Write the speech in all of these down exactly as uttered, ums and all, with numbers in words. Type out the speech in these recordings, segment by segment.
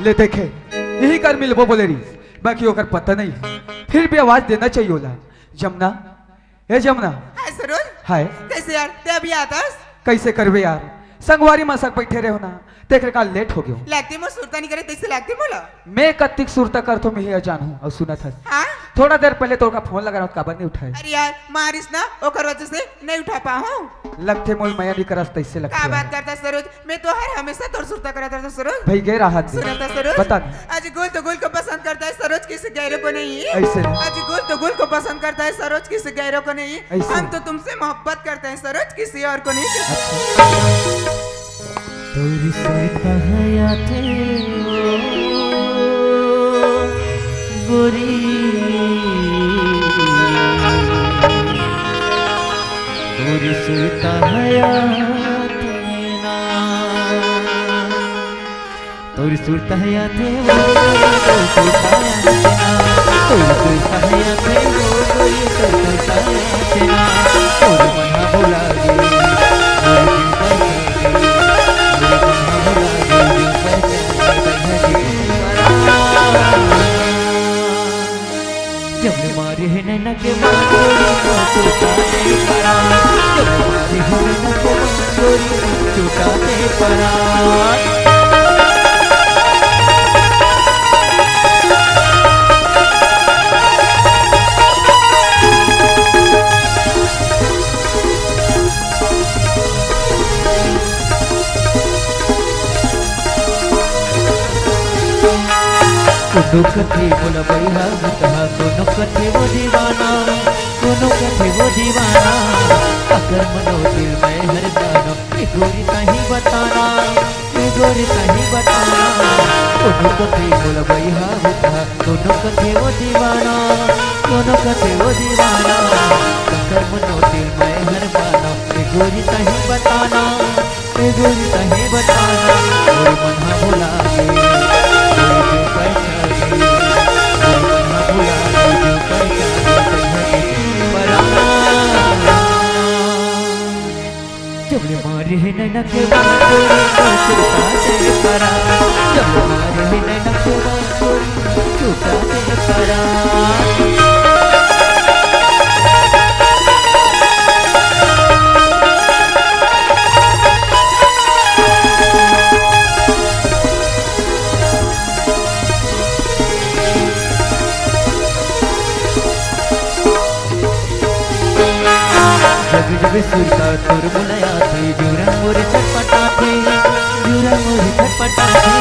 ले देखे, यही कर मिलबो बोले रहिस, बाकी ओकर पता नहीं हे। फिर भी आवाज देना चाहिए ओला। जमुना, ए जमुना। हाय सरोज। हाय। कैसे यार, ते अभी आतस? कैसे करबे यार, संगवारी मन संग बैठे रहे हो ना, तेखर का लेट हो गयो। लागते मोर सुरता नहीं करे, तैसे लागते मोला। मैं कत्तिक सुरता करथो, मैं ही अजान हूँ। अउ सुनत हस। हाँ? थोड़ा देर पहले तोर का फोन लगा रहा हूँ, काबर नहीं उठाए? अरे यार, मारिस ना, ओकर वजह से नहीं उठा पाहूँ। लगथे मोल मया नहीं करस, तैसे लगथे का यार। बात करता सरोज, मैं तो हर हमेशा तोर सुरता करत रहता सरोज। भाई गए राहत दे। सुनता सरोज। बता ना। आज गोल तो गोल को पसंद करता है सरोज, किसी गैरों को नहीं। ऐसे नहीं। आज गोल तो गोल को पसंद करता है सरोज, किसी गैरों को नहीं। ऐसे। हम तो तुमसे मोहब्बत करते हैं सरोज, किसी और को नहीं। अच्छा। तोर सुरता है आथे ओ गोरी, तोर सुरता है आथे ना, तोर सुरता है आथे ओ गोरी, तोर सुरता है आथे ना, तोर सुरता है आथे ओ गोरी, तोर सुरता है आथे ना, मोर मन हा भुला गे, मोर जीव बरसा गे, मोर मन हा भुला गे, जीव बरसा गे, बरसा गे। जब ले मारे हे नैना के बाण गोरी, मोर छूटा दे परान। जब ले मारे हे नैना के बाण गोरी, मोर छूटा दे परान। कोनो कथे मोला बइहा भुतहा, कोनो कथे वो दीवाना, कोनो कथे वो दीवाना। अगर मनो दिल में हर गाना, ए गोरी तहीं बताना, ए गोरी तहीं बताना। कोनो कथे मोला बइहा भुतहा, कोनो कथे वो दीवाना, कोनो कथे वो दीवाना। अगर मनो दिल में हर गाना, ए गोरी तहीं बताना। ए गोरी तहीं बताना, मोर मन हा भुला गे, मोर जीव बरसा गे, मोर मन हा भुला गे, जीव बरसा गे, तहीं के परान। जब ले मारे हे नैना के बाण गोरी, मोर छूटा दे परान। जब ले मारे हे नैना के बाण गोरी, मोर छूटा दे परान। जब जब सुरता तोर मोला आथे, जुरा मोर छटपटाथे, जुरा मोर छटपटाथे।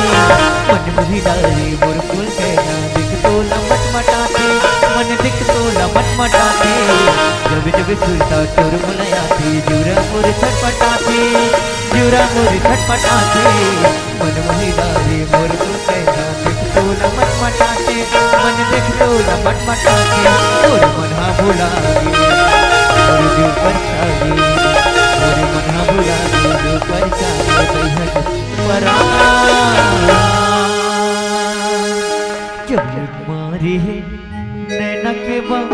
मन मोहि डारे मोर फूल के ना, देख तोला मटमटाथे, मन देख तोला मटमटाथे। जब जब सुरता तोर मोला आथे, जुरा मोर छटपटाथे, जुरा मोर छटपटाथे। मन मोहि डारे मोर फूल के ना, देख तोला मटमटाथे, मन देख तोला मटमटाथे। मोर मन हा भुला गे, मोर जीव बरसा गे, मोर मन हा भुला गे, जीव बरसा गे, बइहा के परान। जब मारे हे नैना के बाण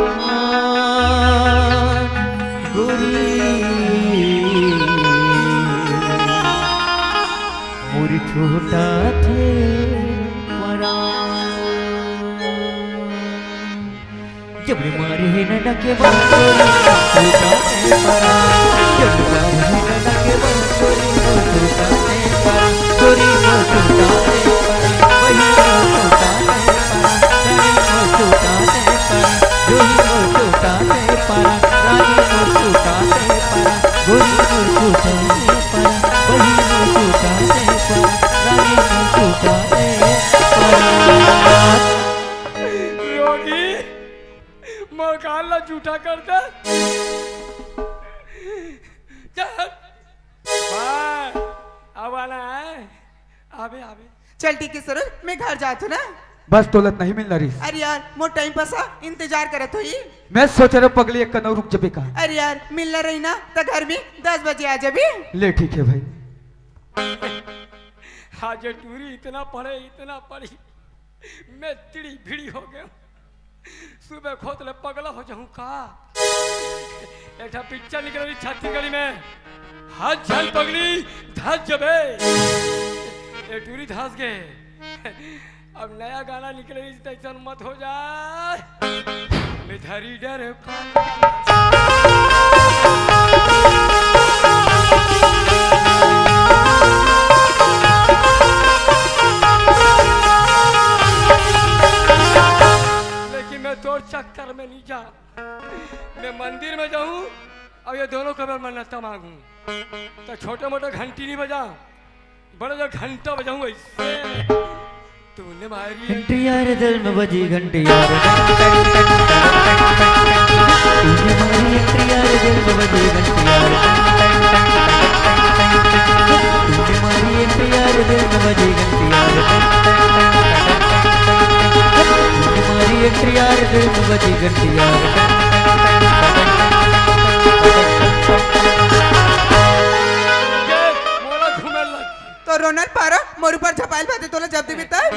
गोरी, मोर छूटा थे परान। जब ले मारे हे नैना के बाण गोरी, मोर छूटा थे परान। जब ले मारे हे नैना के बाण गोरी, मोर छूटा थे परान। गोरी मोर छूटा थे परान, बहिनी मोर छूटा थे परान, रानी मोर छूटा थे परान, जूही मोर छूटा थे परान, रानी मोर छूटा थे परान, गोरी मोर छूटा थे परान, बहिनी मोर छूटा थे परान, रानी मोर छूटा थे परान। रोगी, मोर कान ला जूठा कर दे। चल। वाह, अब आना है। आबे, आबे। चल ठीक है सरोज, मैं घर जात हूँ ना। बस तोला त नहीं मिलना रहिस। अरे यार, मोर टाइम पास हा, इंतजार करत होही। मैं सोच रहा पगली एक कनऊ रुक जबे का। अरे यार, मिलना रही ना त घर में दस बजे आ जाबे। ले ठीक है भाई। आज टूरी इतना पढ़े, इतना पढ़ी, मैं तिड़ी भिड़ी हो गया। सुबह खोत ले पगला हो जाऊं का? एक ठा पिक्चर निकल रही छत्तीसगढ़ी में, हाथ झन पगली धस जबे। ए टूरी धस गे। अब नया गाना निकले, इस तैसन मत हो जा। मैं धरी डर लेकिन मैं तोर चक्कर में नहीं जा। मैं मंदिर में जाऊं और ये दोनों कबर मन्नत मांगू। तो छोटे मोटे घंटी नहीं बजा, बड़ा जो घंटा बजाऊं ऐसे। तूने मारी घंटी यार, दिल में बजी घंटी यार। तूने मारी घंटी यार, दिल में बजी घंटी यार। तूने मारी घंटी यार, दिल में बजी घंटी यार। तूने मारी घंटी यार, दिल में बजी घंटी यार। ये मोला घूमे लग। तो रोनल पारा मोर ऊपर झपाइल भाते तोला जब देबे तब।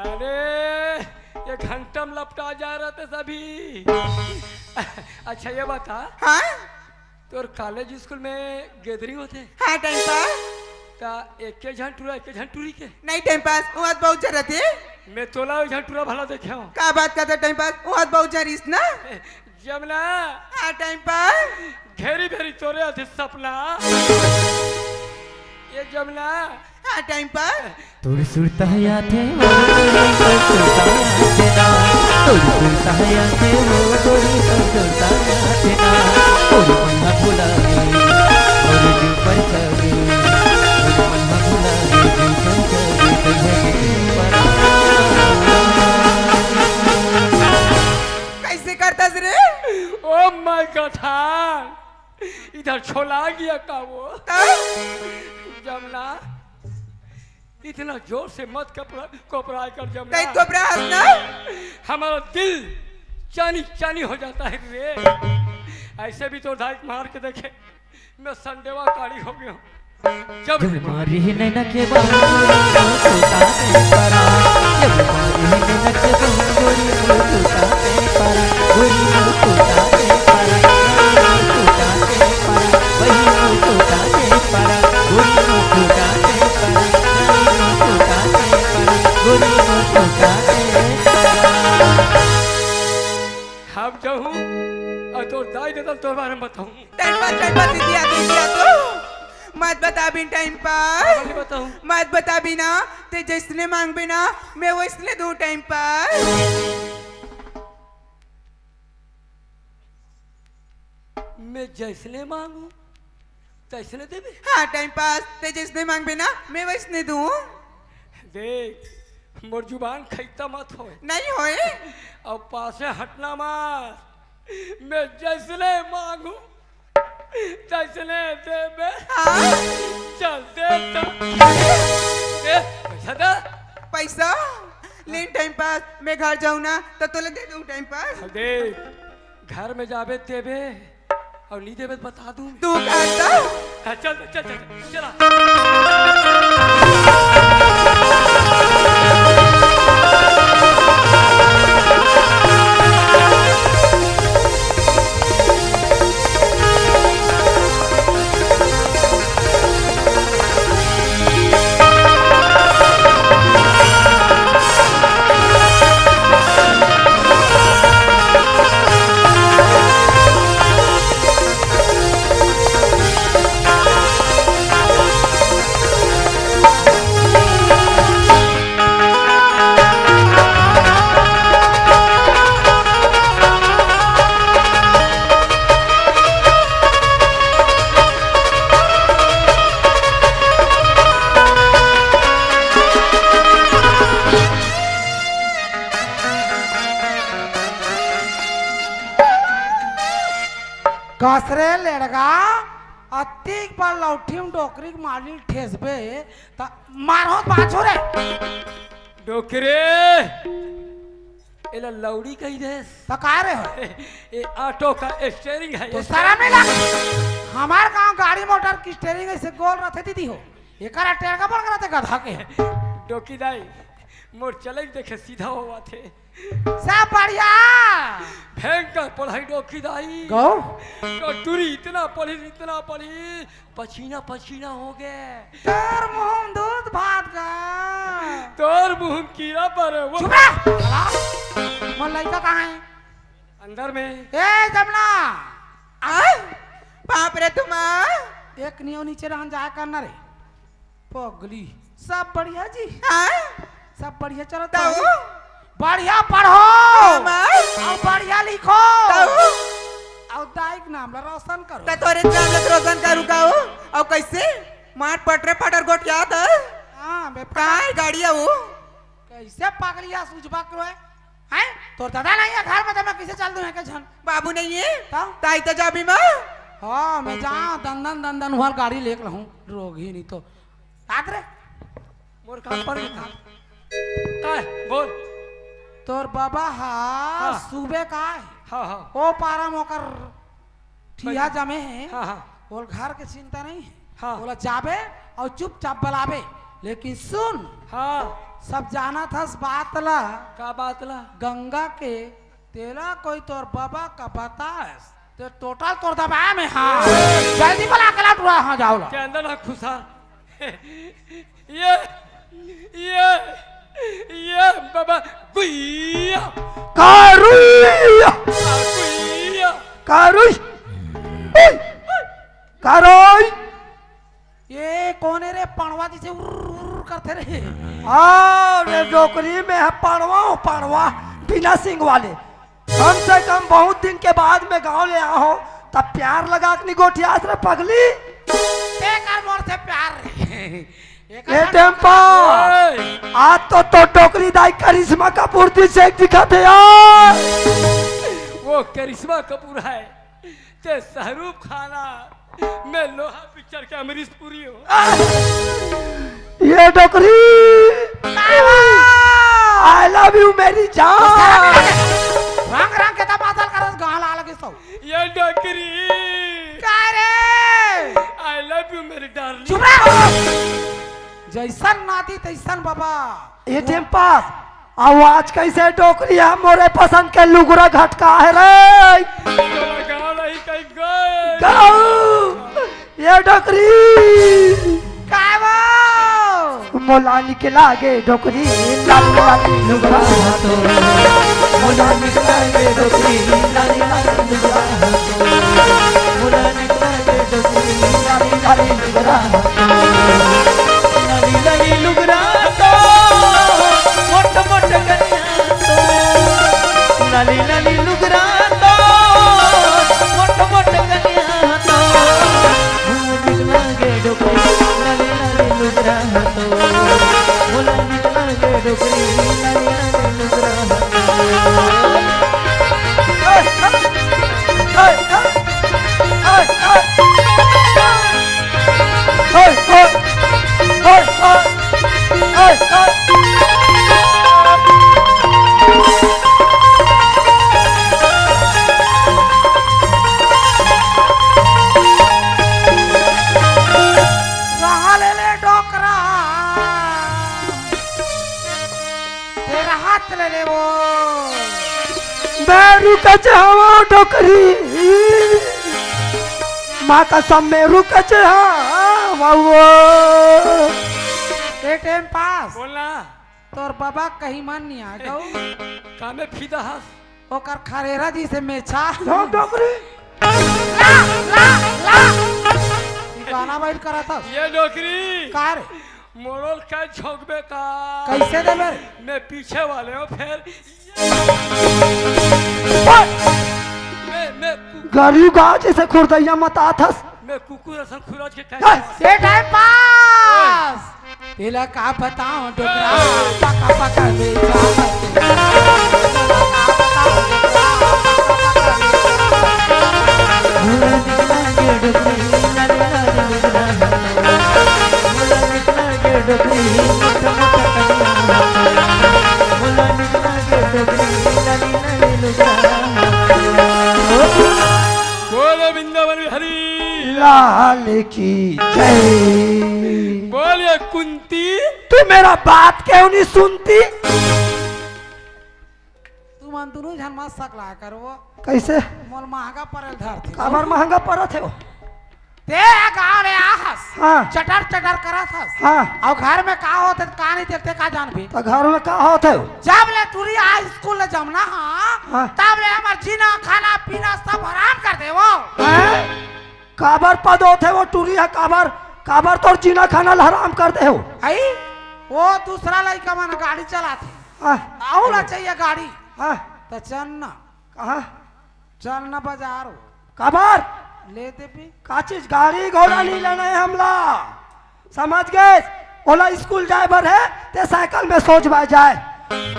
अरे, ये घंटा में लपटा जा रहा था सभी। अच्छा, ये बता, हाँ? तोर कॉलेज स्कूल में गैदरिंग होथे? हाँ, टाइम पास। ता एक के झन टूरा, एक के झन टूरी के? नहीं, टाइम पास, वहाँ बहुत जरूरत है। मैं तोला एक झन टूरा भला देखे हूँ। का बात करता टाइम पास, वहाँ बहुत जरूरी ना। जमना। हाँ, टाइम पास। घेरी भेरी तोरे अधे सपना। ये जमना। हाँ, टाइम पास। तोर सुरता आथे वो गोरी, तोर सुरता आथे ना। तोर सुरता आथे वो गोरी, तोर सुरता आथे ना। तोर मन ह भुला गे, तोर जीव पर छा गे। तोर मन ह भुला गे, जीव पर छा गे, तोर मन ह भुला गे। कैसे करता रे? ओ माय गॉड, इधर छोला गया का वो? तब? जमना, इतना जोर से मत कपरा, कोपराय कर जमना। नहीं कोपरा हंसना। हमारा दिल चानी चानी हो जाता है रे। ऐसे भी तो धाक मार के देखे, मैं संडेवा काढ़ी हो गया हूँ। जब जब मारी नैना के बांगुरी, मोर टूटा के परा। जब मारी नैना के बांगुरी, मोर टूटा के परा। गोरी मोर टूटा के परा, गोरी मोर टूटा के परा, वही मोर टूटा के परा। गोरी मोर टूटा के परा, गोरी मोर टूटा के परा, गोरी मोर टूटा के परा। हम जाऊँ और तोर दाई ददा तोर बारे में बताऊँ। टाइम पास, टाइम पास, इतिया तो, इतिया तो। मत बता बिन टाइम पास। नहीं बताऊँ। मत बता बिना, ते जैसने मांगबे ना, मैं वैसने दूँ टाइम पास। मैं जैसने मांगू, तैसने देबे? हाँ, टाइम पास, ते जैसने मांगबे ना, मैं वैसने दूँ। देख, मोर जुबान खैता मत होए। नहीं होए। अब पासे हटना मत। मैं जैसने मांगू, तैसने देबे। हाँ। चल दे तो। दे, पैसा दे। पैसा? लेन टाइम पास, मैं घर जाऊँ ना, तो तोला दे दूँ टाइम पास। देख, घर में जाबे देबे, और नहीं देबे तो बता दूँ। तू कहता? हाँ, चल, चल, चल, चल, चला। कस रे लेड़गा, अतिक बार लौठी म डोकरी के माली ल ठेसबे, त मारहूं त बांचहूं रे। डोकरे, एला लौड़ी कहि देस। त का रे हो? ए, ए ऑटो का स्टीयरिंग है, तो स्टीयरिंग। शरम नहीं लगे? हमार गांव गाड़ी मोटर के स्टीयरिंग ऐसे गोल रथे दीदी हो, एकरा टेड़गा बड़का रथे गधा के। डोकी दाई, मोर चलई देखे सीधा होवत हे। सब बढ़िया। भयंकर पढ़ई डोकी दाई। गौ? कटुरी इतना पढ़ी, इतना पढ़ी, पसीना पसीना हो गे। तोर मुंह म दूध भात गा। तोर मुंह में कीड़ा परे वो। चुप रह। मोर लइका कहाँ हे? अंदर में। ए जमना। आ? बाप रे तुमा। एक नियो नीचे रहन जाया करना रे। पगली। सब बढ़िया जी। हाँ? सब बढ़िया चलत हे। बढ़िया पढ़ो। हाँ, माँ। अउ बढ़िया लिखो। तऊ? अउ दाई के नाम ला रोशन करो। त तोरे नाम ला रोशन करू का हो? अउ कैसे? मार पटरे पटर गोठियात हे। हाँ, बे काय गाड़ी हे वो? कैसे पगलिया सूझबा करो हे? हैं? तोर दादा नहीं हे घर में, त मैं कैसे चल दूं एके झन? बाबू नहीं हे? त? ताई त जाबे माँ। हाँ, मैं जा, दंदन, दंदन हुआ गाड़ी लेके रहूं, रोग ही नहीं तो। आत रे। मोर काम पर काम। काय? बोल। तोर बाबा हा हाँ। सुबे काय? हाँ, हाँ। ओ पारा म ओकर ठिया बन- जमे हे। हाँ, हाँ। ओला घर के चिंता नहीं हे। हाँ। ओला जाबे अउ चुपचाप बलाबे। लेकिन सुन, हाँ। सब जानत हस बात ला। का बात ला? गंगा के तेला कोई तोर बाबा का बतास, ते टोटल तोर दबाए में हाँ। जल्दी बोला, अकेला टुरा हाँ जाओ ला। के अंदर ना खुसा। ये, ये, ये बाबा गुइया। कारुइया। गुइया। कारुई। ओए। कारुई। ये कोन हे रे, पड़वा जैसे उर्र, उर्र करथे रे। हाँ, रे डोकरी में हे पड़वा, ओ पड़वा, बिना सिंग वाले। कम से कम बहुत दिन के बाद में गांव ले आहों, त प्यार लगा के नहीं गोठियास रे पगली। ते कर मोर से प्यार रे। एकर ए मतलब टेम्पा, ओए। आज तो, तो डोकरी दाई करिश्मा कपूर जैसे दिखत हे यार। वो करिश्मा कपूर हे। ते शाहरुख खान हे, मैं लोहा पिक्चर के अमरीश पुरी हूँ। ये डोकरी। I love you मेरी जान। रंग रंग के तमाशा करत गाल आ लगे सो। ये डोकरी। का रे? I love you मेरी डार्लिंग। चुप रह। जैसन नाती तैसन बाबा। ए टेम्पा, आवाज कैसे डोकरी हे, मोरे पसंद के लुगरा घटका हे रे। तोरा गाँव नहीं कहीं गए। गाँव, ये डोकरी। काय वो? मोला निकला गे डोकरी, लाल लाल लुगरा। मोला निकला गे डोकरी, लाल लाल लुगरा। मोला निकला गे डोकरी, लाल लाल लुगरा। लाली लाली लुगरा तो, मोट मोट कनिया तो। लाली लाली लुगरा तो, मोट मोट कनिया तो। मोला निकला गे डोकरी, लाली लाली लुगरा तो। मोला निकला गे डोकरी, लाली लाली लुगरा तो। कहाँ ले ले डोकरा? तेरा हाथ ले ले वो। मैं रुक जावा डोकरी। माँ कसम मैं रुक जावा वो। ए टेम्पास। बोलना। तोर बाबा कहीं मन नहीं आ गऊ। कामे फिदा हस। ओकर खरेरा जी से मेछा। लो डोकरी। ला, ला, ला। ई गाना बैठ करा था। ये डोकरी। का रे? मोड़ल का झोंकबे का? कैसे देबे? मैं पीछे वाले हूँ, फिर मैं, मैं कु- गरीब गाँव जैसे खुरदैया मत आथस। मैं कुकुर असन खुरच के ए! कैसे? ए टाइम पास। तेला का बताओ डोकरा, पका पका बेचा। बोलो वृंदावन बिहारी लाल की जय। बोलिए कुंती। तू मेरा बात क्यों नहीं सुनती? तू मन दोनों झन मत सकला करो। कैसे? मोल महंगा पड़ल धरथे। काबर महंगा पड़त हे वो? ते ह गाँव ले आहस, हाँ। चटर चटर करत हस। हाँ। अउ घर में का होथे, का नहीं देखथे, का जानबे? त घर में का होथे? जब ले टूरी ह स्कूल ले जमना हा, हाँ। तब ले हमर जीना, खाना, पीना सब हराम कर दे वो। हैं? काबर पद होथे वो टूरी ह, काबर, काबर तोर जीना खाना ल हराम कर दे हो? आई, वो दूसरा लइका मन गाड़ी चलाथे। हाँ। आहू ला चाहिए गाड़ी। हाँ। त चल ना। कहाँ? चल ना बाजार हो। काबर? ले देबे। का चीज? गाड़ी घोड़ा नहीं लेना है हमला, समझ गए? ओला स्कूल जाए बर है, ते साइकिल में सोच बाय जाए।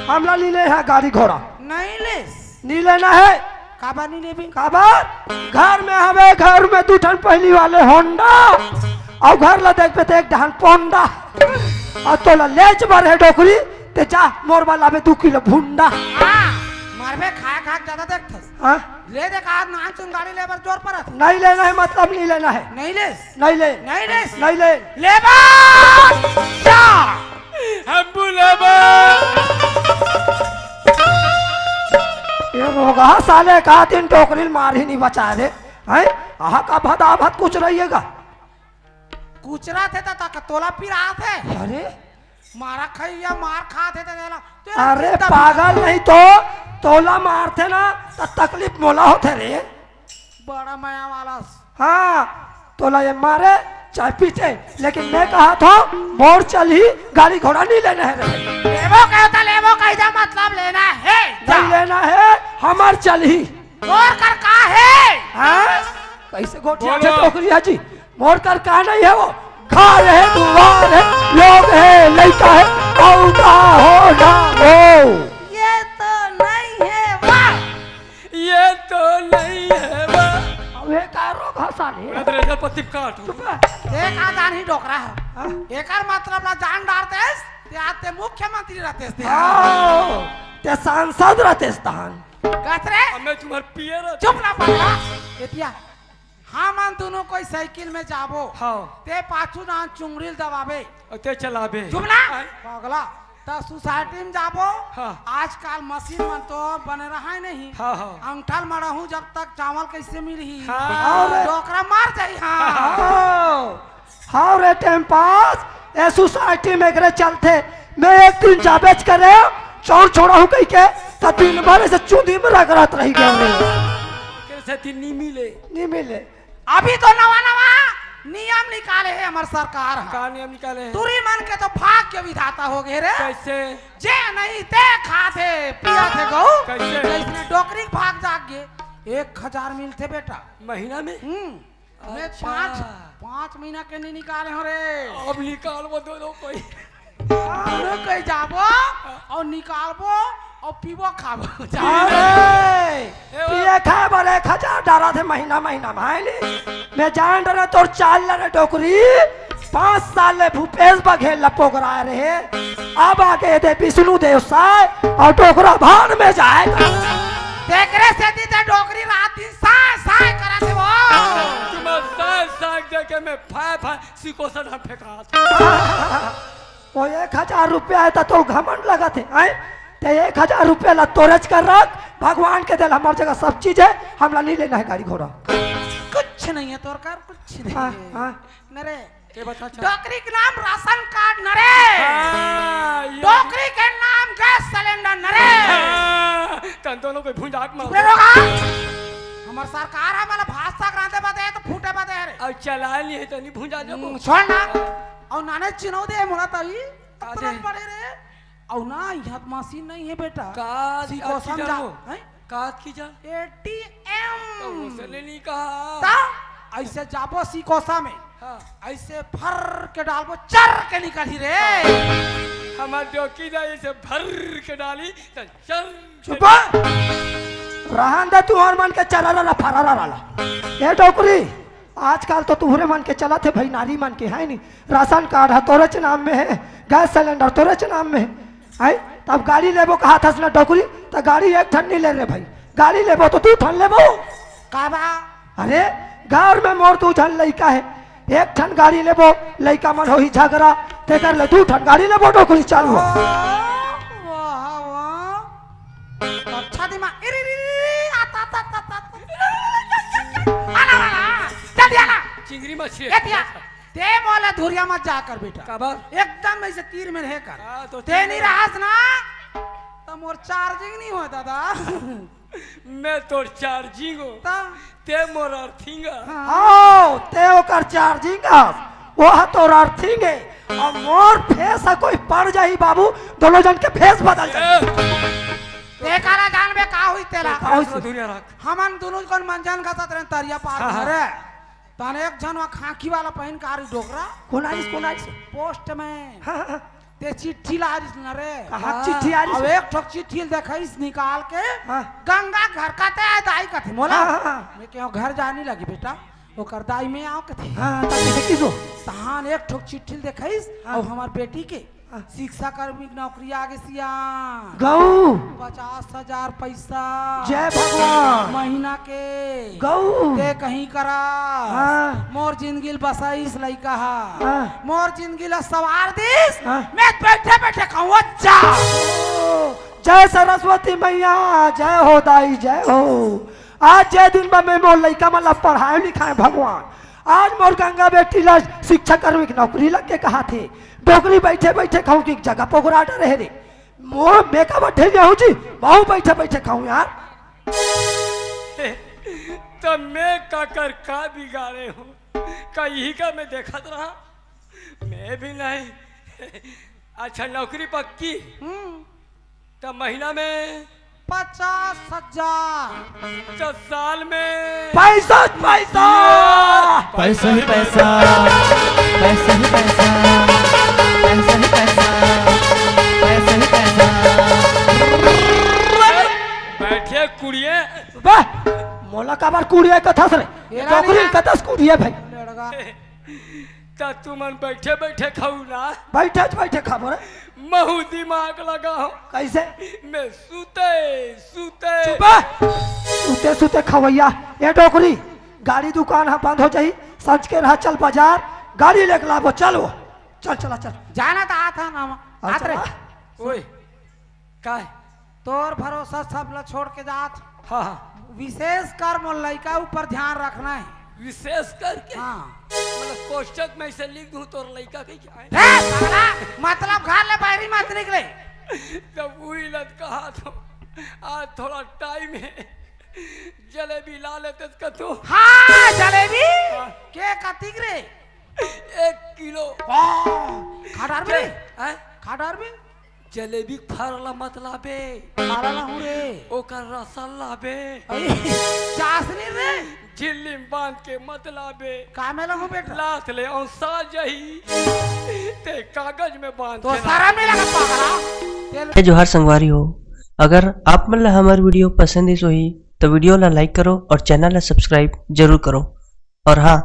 हमला नहीं ले है गाड़ी घोड़ा। नहीं लेस। नहीं लेना है। काबर नहीं लेबे? काबर? घर में हवे, घर में दू ठन पहली वाले होंडा, अउ घर ला देखबे ते एक डहान पोंडा। अउ तोला लेच बर है डोकरी, ते जा मोर बर लाबे दू किलो भुंडा। हाँ, मरबे खाए खाए ज्यादा देखथस। हाँ? ले दे का, नान सुन गाड़ी लेबर जोर परत। नहीं लेना है, मतलब नहीं लेना है। नहीं लेस। नहीं ले। नहीं लेस। नहीं ले। लेबर! जा! हम बुलाबा। ये रोगहा साले का दिन डोकरी ल मार ही नहीं बचा रे। हैं? आहा का भदा भद कुछ रहिएगा। कुचरा थे त तक तोला पिरात है। अरे? मारा खइया मार खात है त तेला, तेला अरे चिंता पागल भी नहीं तो, तोला मारथे ना त तकलीफ मोला होथे रे। बड़ा मया वाला। हाँ, तोला ये मारे चाहे पीटे, लेकिन मैं कहा था मोर चलही, गाड़ी घोड़ा नहीं लेना है रे। लेबो कहे त लेबो, कैसा मतलब लेना है? जा। नहीं लेना है, हमर चलही। तोर कर का है? हाँ? कैसे गोठिया बोलो। थे टोकरी है जी? मोर कर का नहीं है वो? घर है, दुआर है, लोग है, लइका है, अउ का हो ना हो। ये तो नहीं है वाह। ये तो नहीं है वाह। अब ये का रोगहा साले? बड़ा दरेजा पत्ती काट। चुप रह। देख आ जान ही डोकरा है। हाँ? एकर मतलब ला जान डारतेस, ते आज ते मुख्यमंत्री रहतेस ते। आओ, ते सांसद रहतेस तहन। कस रे? अब मैं तुम्हार पियर रहता। चुप ना पगला। एतिया। हमन दोनों कोई साइकिल में जाबो। हाँ। ते पाछू डाहन चुंगड़ी ल दबाबे। अउ ते चलाबे। चुप ना। आय। पगला। त सोसाइटी में जाबो। हाँ। आजकल मशीन मन तो बने रहा नहीं। हाँ, हाँ। अंगठा ल मड़ाहूँ जब तक चावल कैसे मिलही? हाँ। अउ डोकरा मर जाही। हाँ। हाँ। हाँ रे टाइम पास, ए सोसाइटी में एकरे चलथे। मैं एक दिन जाबेच करे, चौर छोड़ा हूँ कहि के, त दिन भर ऐसे चूंदी में रगड़त रही गया रे। तेरे से दिन नहीं मिले। नहीं मिले। अभी तो नवा नवा नियम निकाले है हमर सरकार ह। का नियम निकाले है? टूरी मन के तो भाग्य विधाता हो गए रे। कैसे? जे नहीं ते खाथे, पियाथे गऊ। कैसे? जैसने डोकरी के भाग जाग गे, एक हजार मिलथे बेटा। महीना में? हम्म। मैं अच्छा। पाँच, पाँच महीना के नहीं निकाले हो रे। अब निकालबो दोनों कोई। दोनों कोई जाबो अउ निकालबो अउ पीबो खाबो। अरे, ए, ओ। पिए खाए बर एक हजार डारथे महीना, महीना में, है नी? मैं जान डरे तोर चाल ल रे डोकरी, पाँच साल ले भूपेश बघेल ल पोगरा रहे, अब आगे दे विष्णु देव साय अउ डोकरा भान में जाए। तेकरे सेती ते डोकरी रात दिन साय साय करत हे वो। तुम साय साय देखे मैं फाय फाय सिकोसा ढाल फेंकात। वो एक हजार रुपया है त तोर घमंड लगत हे, हैं? ते एक हजार रुपया ला तोरेच कर रख, भगवान के देल हमर जगह सब चीज है, हमला नहीं लेना है गाड़ी घोड़ा। कुछ नहीं है तोर कर, कुछ नहीं हाँ, है। हाँ। न रे, के बता चल। डोकरी के नाम राशन कार्ड न रे। हाँ, ये डोकरी के नाम गैस सिलेंडर न रे। हाँ, तन दोनों को भुंजाक मार चुप रे दो। रोगहा। हमर सरकार है, मला भात साग रांधे बदे है, तो फूटे बदे है रे। अउ चलाए नहीं है, तो नहीं भुंजा देबो। हम्म, छोड़ ना। अउ नाने चिनौ दे मोला तभी। का दे? तुरंत पड़े रे। अउ ना, यहाँ मशीन नहीं है बेटा। का, सीखो का की समझा। जानो? हैं? का की जान? एटीएम। तो उसे ले नहीं कहा। ता? ऐसे जाबो सिकोसा में। हाँ। ऐसे फर के डालबो, चर के निकलही रे। हमार डोकी दा ऐसे भर के डाली, तो चर के चुप। रहन दे तुहर मन के चररा ला फररा ला। ए डोकरी, आजकल तो तुहरे मन के चलत हे भाई, नारी मन के, है नी? राशन कार्ड ह तोरेच नाम में हे, गैस सिलेंडर तोरेच नाम में हे, हैं? तब गाड़ी लेबो कहाथस ना डोकरी, त गाड़ी एक ठन नहीं ले रे भाई, गाड़ी लेबो तो दू ठन लेबो। का बा? अरे, घर में मोर दू ठन लइका हे, एक ठन गाड़ी लेबो, लइका मन होही झगड़ा, तेकर ले दू ठन गाड़ी लेबो डोकरी चालू। वाह, वाह, वाह। अच्छा दिमाग। इरी, री, री, री, आता, आता, आता, आता। आला, आला, आला। जल्दी आला। चिंगरी मछली। ए तिया, ते मोला धुरिया मत जा कर बेटा। काबर? एकदम ऐसे तीर में रहे कर। हाँ, तो ते तीर नहीं में रहस ना, त मोर चार्जिंग नहीं हो दादा। मैं तोर चार्जिंग हो। त? ते मोर अर्थिंग ह। हाँ। हाँ, ते ओकर चार्जिंग ह, वो ह तोर अर्थिंग हे। अब मोर फेस ह कोई पड़ जाही बाबू, दोनों जन के फेस बदल जाही। ए! ते काला जानबे का होइस तेला? का होइस? फेस ला धुरिया रख। हमन दोनों कन मंजन घसत रहन तरिया पार हाँ, में हाँ। रे। तने एक झन वहाँ खाकी वाला पहिन के आ रही डोकरा। कोन आइस, कोन आइस? पोस्ट में। हाँ, हाँ, हाँ। ते चिट्ठी ला रिस न रे। कहाँ हाँ। चिट्ठी आ रिस? अब एक ठोक चिट्ठी ल देखइस निकाल के हाँ। गंगा घर कते आय दाई कथे मोला। हाँ, हाँ, हाँ। मैं कहेंव घर जानी लगी बेटा, ओकर दाई मैं आंव कथे। हाँ, हाँ, तब कइसे किस हो? तहान एक ठोक चिट्ठी ल देखइस हाँ। अउ हमर बेटी के हाँ। शिक्षा कर्मी के नौकरी आगे सियान। गऊ। पचास हजार पैसा। जय भगवान। महीना के। गऊ। ते कहीं करा। हाँ। मोर जिंदगी ल बसाइस लइका ह। हाँ। मोर जिंदगी ल सवार दिस। हाँ। मैं बैठे बैठे खाऊं जा। ओ, जय सरस्वती मैया, जय हो दाई, जय हो। आज जे दिन में मैं मोर लइका मन ला पढ़ाए लिखाए भगवान, आज मोर गंगा बेटी ला शिक्षा कर्मी के नौकरी लग के कहा थे, डोकरी बैठे बैठे खाऊं की जगह पकड़ा डरे रे। मोर मैं का बैठे जाऊं जी, मैं बैठे बैठे खाऊं यार। त मैं काकर का बिगाड़े हूँ? का यही का मैं देखत रहा? मैं भी नहीं। अच्छा, नौकरी पक्की? हम्म। त महीना में? पचास हजार। त साल में? पैसा, पैसा। पैसा ही पैसा, पैसा ही पैसा, पैसा ही पैसा, पैसा ही पैसा। बैठे कुड़िए। बा, मोला काबर कुड़िए कथस रे? एला नौकरी नहीं कथस कुड़िए भाई। लड़का। त तुमन बैठे बैठे खाऊ ना। बैठे बैठे खाबो रे। महू दिमाग लगाओ। कैसे? मैं सुते, सुते। चुप बे। सुते सुते खवैया। ए डोकरी, गाड़ी दुकान ह बंद हो जाही, संझ के रहा, चल बाजार, गाड़ी लेके लाबो, चल वो। चल, चला, चल। जाना त आत ह ना, आत रे। चला। ओए, काय? तोर भरोसा सब ला छोड़ के जात। हाँ, हाँ। विशेष कर मोर लइका ऊपर ध्यान रखना है। विशेष करके? हाँ। मतलब कोष्ठक में से लिख दूं तोर लइका के क्या है? रे साला, मतलब घर ले बाहरी मत निकले। तब वही लत कहा तो आज थोड़ा टाइम है, जलेबी ला लेते कतो। हाँ, जलेबी? हाँ। के कतिक रे? एक किलो। वाह, खा डारबे? हैं? खा डारबे? जलेबी फर ला मत लाबे। मारा ला हूँ रे। ओकर रसल लाबे। अरे, चाशनी रे। झिल्ली में बांध के मत लाबे। का में ला हूँ बेटा? लात ले औंसा जही। ते कागज में बांध तो के सारा लाबे। मिला का पागला। तेल जय जोहार संगवारी हो, अगर आप मन ला हमर वीडियो पसंद आइस होही, तो वीडियो ला लाइक करो और चैनल ला सब्सक्राइब जरूर करो। और हाँ,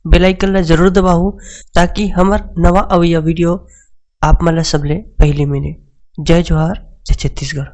बेल आइकन ला जरूर दबाओ, ताकि हमर नवा अवइया वीडियो आप मन ला सबले पहली मिले। जय जोहार, जय छत्तीसगढ़।